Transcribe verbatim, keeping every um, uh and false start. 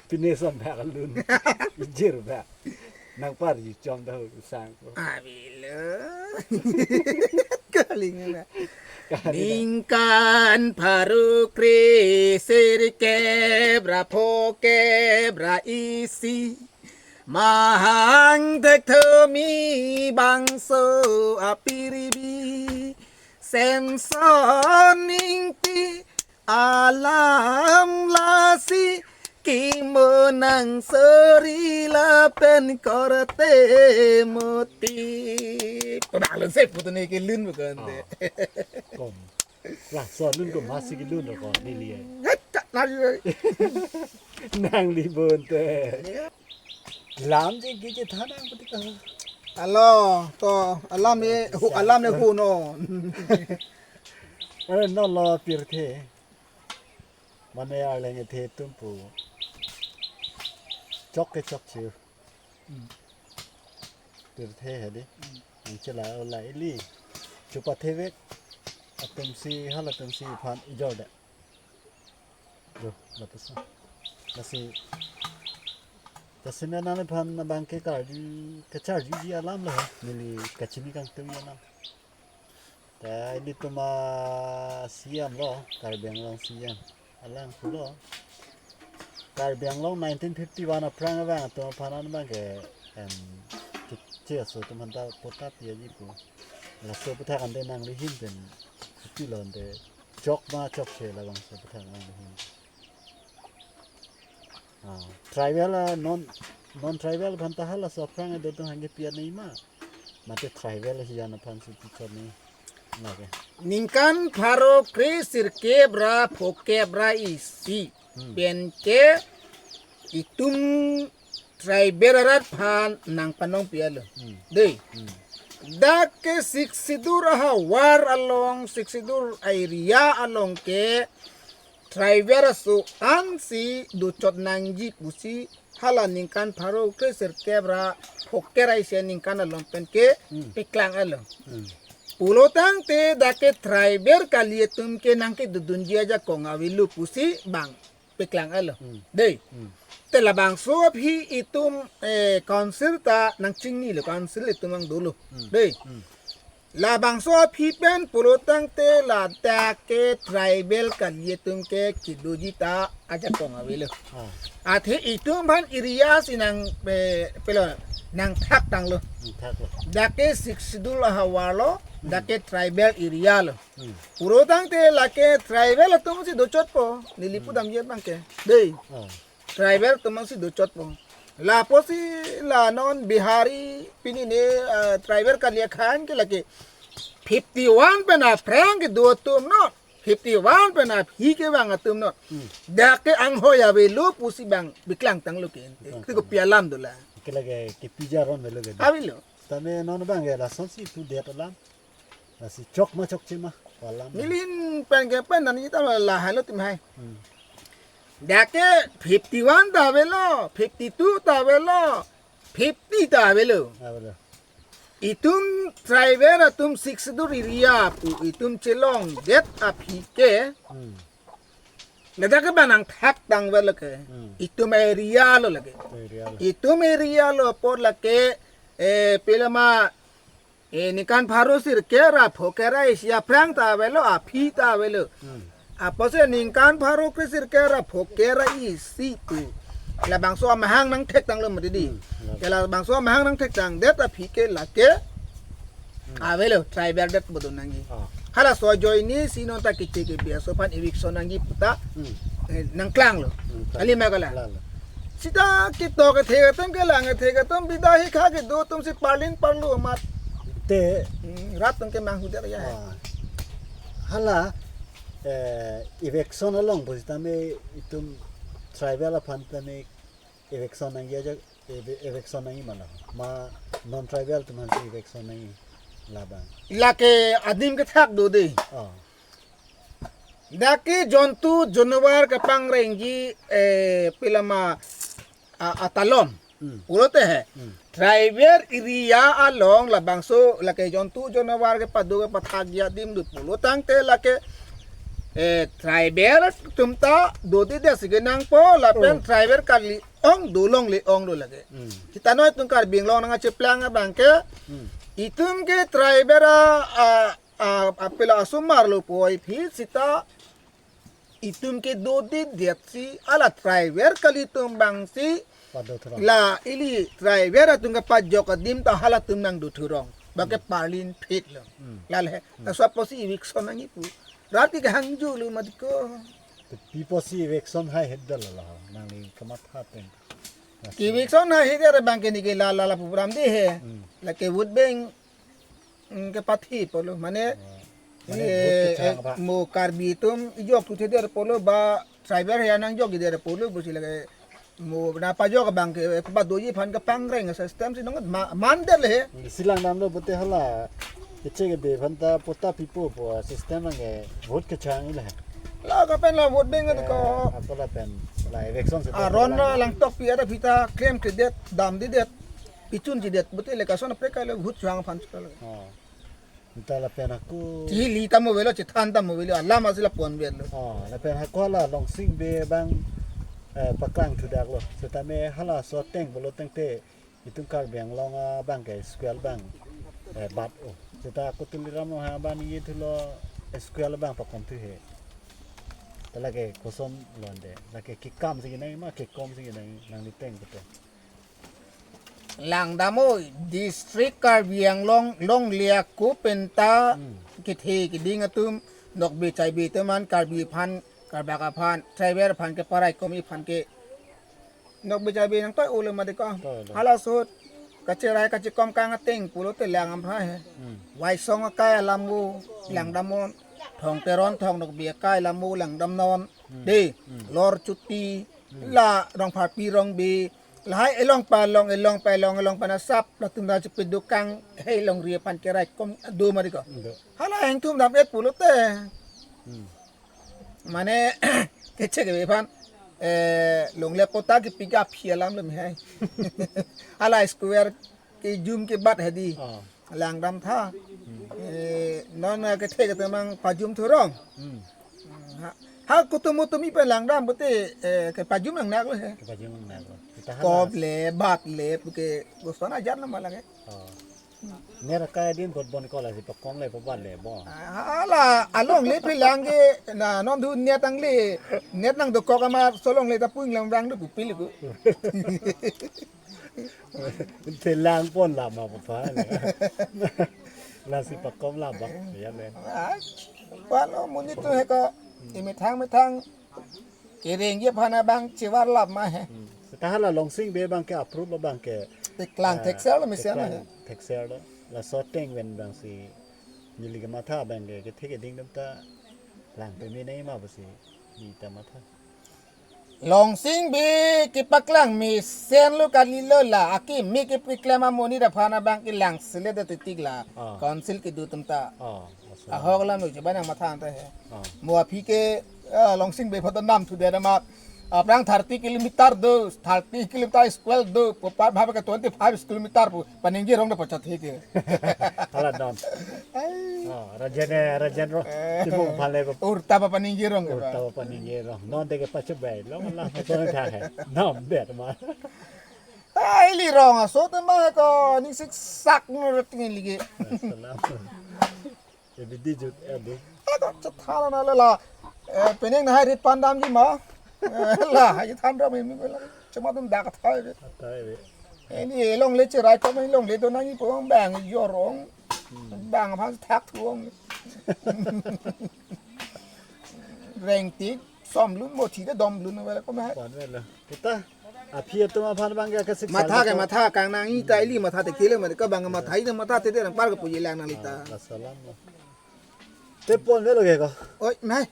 Pine son bak alun. Ijir bak. Nang par ji chom dah sang ko. Avelo. Kaling na. Kali na. Ningkan pharo kre sirkep ra phokep ra isi. Mahang thekthom bangso apirbi. Semson Ingti alam lasi kimo nang sori lapen korte moti. Pabang lun se putu ne ke lun bukan de. Ah. Kom. Lah, son lun ko masih ke lun ko neli. Heta lagi. Nangli bonte. Lam je gije thanang pati ka. Alo, to alam e, hu-, alam e hu no. Eh, non lo pirthe. Mane arleng ethe atum pu. Chok ke chok chiu. Hmm. Pirthe hadi. Hmm. Ang chela ola ili. Chupa thevek. Atum si halatum si phan ijor de. Jo, lapuson. Lasi. Lasi me nang phan abang ke karju, kacharju ji alam lo. Neli kachini kangtung alam. Ta ilitum a-C M lo, Karbi Anglong C M. Alang pulo. Karbi Anglong nineteen fifty-one aphrang abang atum aphan an abang ke, em, keche aso atum aphanta patta piaji pu. Laso aputhak ante nangli ahin pen pilo ante chok ma chokche labangso aputhak nangli ahin. Ah, tribal, ah, non, non tribal aphanta halaso aphrang do tung hangke pian nei ma. Mate tribal hijan aphan si pichot nei. Lake. Ningkan pharo kre sirkep ra phokep ra isi. Hmm. Pen ke itum tribal arat aphan nangpanong pialo. Hmm. Dei. Hmm. Dak ke Sixth Schedule ahavar along, Sixth Schedule area along ke tribal aso ansi dochot nangji pusi hala ningkan pharo kre sirkep ra phokep ra isi aningkan along pen ke Hmm. paklang alo. Hmm. Pulo tangte dak ke tribal kali atum ke nangkedodunji ajakong avelo pusi bang paklang alo. Hmm. Dei. Hmm. Te labangso aphi itum, eh, council ta nangchingnilo, council itum ang dolo. Hmm. Dei. Hmm. Labangso aphi pen pulo tangte ladak ke tribal kali atum ke kedoji ta ajakong avelo. Ah. Athe itum aphan area si nang, eh, pilo nangthak tanglo. Nangthaklo. Dak ke Sixth Schedule ahavar lo, Hmm. dak ke tribal area lo. Hmm. Pulo tangte lake tribal atum si dochotpo, neli Hmm. pudamji abang ke. Dei. Ah. Tribal atum si dochotpo. Lapusi la non Bihari pini ne, ah, tribal kali akhan ke lake fifty-one pen aphrang kedo atum non. Fifty-one pen aphi kevang atum non. Hmm. Dak ke anghoi avelo pusi bang paklang tanglo ke. Paklang Tiko tanglo. Pi alam dola. Ke lake kepi aron avelo ke. Avelo. Tame non abang ke lasonsi pudet alam. Lasi chok ma chokche ma, ko alam. Neli ahin pen ke pen nani ta lahelo tim hai. Hmm. Dak ke fifty-one ta avelo, fifty-two ta avelo, fifty ta avelo. Avelo. Itum tribal atum Sixth Schedule area pu itum chelongdet aphi ke. Hmm. Ladak ke bang nangthak tang avelo ke. Hmm. Itum area lo lake. Area lo. Itum area lo apot lake, eh, pilo ma Eh, ningkan pharo sirkep ra phokep ra isi aphrang ta avelo, aphi ta avelo. Hmm. Apotsi ningkan pharo kre sirkep ra phokep ra isi pu. Labangso amahang nangthek tanglo mati dei. Hmm, ya. Ke labangso amahang nangthek tangdet aphi ke lake Hmm. avelo, tribal det bodon nangji. Ah. Halaso ajoine si non ta keche kebi aso aphan eviction nangji puta. Hmm. Eh, nangklanglo. Hmm, Ali ma kala. Klanglo. Sita ketok kethe atum kelang kethe atum bida hikha kedo atum si parlin parlo amat. Te. Hmm, rat atum ke manghudet ya. Ah. Hala, eh, eviction along pusitame itum tribal aphan tame eviction nangji ajak, eve-, eviction nangji ma la. Ma non tribal atum aphan si eviction nangji labang. Lake adim kethak do dei. Ah. Dak ke jontu jonawar kepangrengji, eh, pilo ma, ah, atalon. Hmm. Pulote he. Hmm. Tribal area along labangso lake jontu jonawar kepado kepathakji adim do pulo tangte lake eh, tribal atum ta dodedet si kenangpo, lapen Oh. tribal kali-ong do longle-ong do lake. Hmm. Seta non itum Karbi Anglong nangcheplang abang ke, Hmm. itum ke tribal a, a, a, apela asomar lo puvoiphit seta itum ke dodedet si hala tribal kali atum abang si Pado thurong. La ili tribal atum kepajok adim ta halatum nangdo thurong. Abang ke Hmm. parlin phit lo. Hmm. Lale. Hmm. Laso apotsi eviction nangji pu. Rat ke hangjo lo mati ko. Te pi apotsi eviction haihedet lo la. Nangli kamatha pen. Ke eviction haihedet abang ke neli ke la la la program dei he. Hmm. Lake vote bank, mm, kepathi pulo. Mane, Oh. Mane eh, vote kechang eh, ba. Mo Karbi atum jok thuthedet pulo ba tribal ya nangjokjedet pulo pusi lake mo nangpajok abang ke, eh, padoji aphan kepangreng system si nongot ma-, mandet le he. Isi langdamlo pute hala. Keche kebe aphan ta patta pipo pu system abang ke vote kechang ila he. La kapen la vote bank ko. Eh, ako lapen la eviction si Aron la lang. Langtokpi ada pita claim kedet, damdedet, pichunjedet, pute le kason apre kai le vote chang aphan chikal. Oh. Anta lapen ako. Chili tamo avelo, chethan tamo avelo, alam asi la pon avelo. Oh, lapen ako la Longsing Bey abang, eh, paklang thudak lo. Setame halaso ateng pulo tangte itum Karbi Anglong abang ke school abang, eh, bat o. Seta ako Tuliram Ronghang abang ningje thulo school abang pakom thu he. Ta lake koson londe. Lake kekam si kenangji ma kekom si kenangji nangli ateng pute. Langdam o, District Karbi Anglong longle ako penta Hmm. kethe keding atum, nokbe chaibe atum an Karbi aphan, Karbak aphan, tribal aphan keparai komi aphan ke nokbe chaibe nangtoi ole mati ko. Toi lo. Halaso ahut kacherai kachekom kang ateng pulote lang aphai he. Hmm. Waisong akai alam o, Hmm. langdam o, Thong Teron Thong Nokbe akai alam o langdam non. Hmm. Dei, Hmm. Lor Chuti, Hmm. la Rongpharpi Rongbe, lahai elong palong, elong palong, elong panasap, latum ta chepedukang, hei longri aphan kerai kom do mati ko. Do. Hala hengthum dam-et pulote. Hmm. Mane, keche kebe aphan, eh, longle patta kepika aphi alam lo mi hai. Hala square kejum kebat hedi. Ah. Langdam tha. Hmm. Eh, non, eh, kethe kethemang pajum thurong. Hmm. Ha, ha kutum utum ipe langdam pute, eh, kepajum nangnak lo he. Kepajum nangnak lo. Kita Kop hala. Le, bat le, puke, boson ajar nama lagi. Oh. Ner akai adin vote bon ko lasi pakom le pabat le bo. Ah, hala, alongle pi lang ke, na, non du net angle, net nangdokok amat, so longle ta puing lang bang du pupil ko. Te lang pon la ma papa. Lasi pakom la ba, ya le. Ah, palo monit atum he ko, imethang methang, kerengji aphan abang chevar lap ma he. Hmm. Seta hala Longsing Bey abang ke approve lo abang ke. Teklang, ah, thekser lo mesen lo teklang, he. Thekser lo. Laso ateng pen abang si neli kematha abang ke kethe keding atum ta lang peme nangji ma pusi neli ta matha. Longsing Bey kepaklang mesen lo kali lo la, akimi kepaklem amonit aphan abang ke lang sele da titik la. Ah. Council kedo atum ta. Ah, laso. Ahok alam lo cheban nangmatha ta he. Ah. Mo aphi ke, ah, Longsing Bey photo nam thu de amat. Aphrang thirty kilometer do, thirty kilometer square do, pu par bhab ke twenty five kilometer pu, paningje rong do pachat he ke. Hala non. Ai. Oh, Rajen, eh, Rajen ro. Eh. Tibung phale ko. Urta pa paningje rong ke ba. Urta pa paningje rong. Non de ke pache bai, long lang ko tha he. Nam bet ma. Ai li rong aso te ma ko ning sik sak no ret ngi ligi. Salam. Ebidi jut edi. Ako chethan na le la. Eh, penang na hai rit pandamji ma. Eh, la, hai than ram mi la. Chuma dum dak thai be. Thai be. Ini elongle cherai ko elongle do nangji pu bang jorong. Hmm. Bang aphan thak thuong. Rengtik, somlun, mothi de domlun, wala ko ma. Pon wala. Kita, aphi atum aphan abang ke kasik Matha ke saldo. Matha, kang nangji ta ili matha te kilo mari ko bang matha ite matha te de rang par ko puji lang nangli ta. Ah, salam. Te pon wala ke ko. Oi, nai.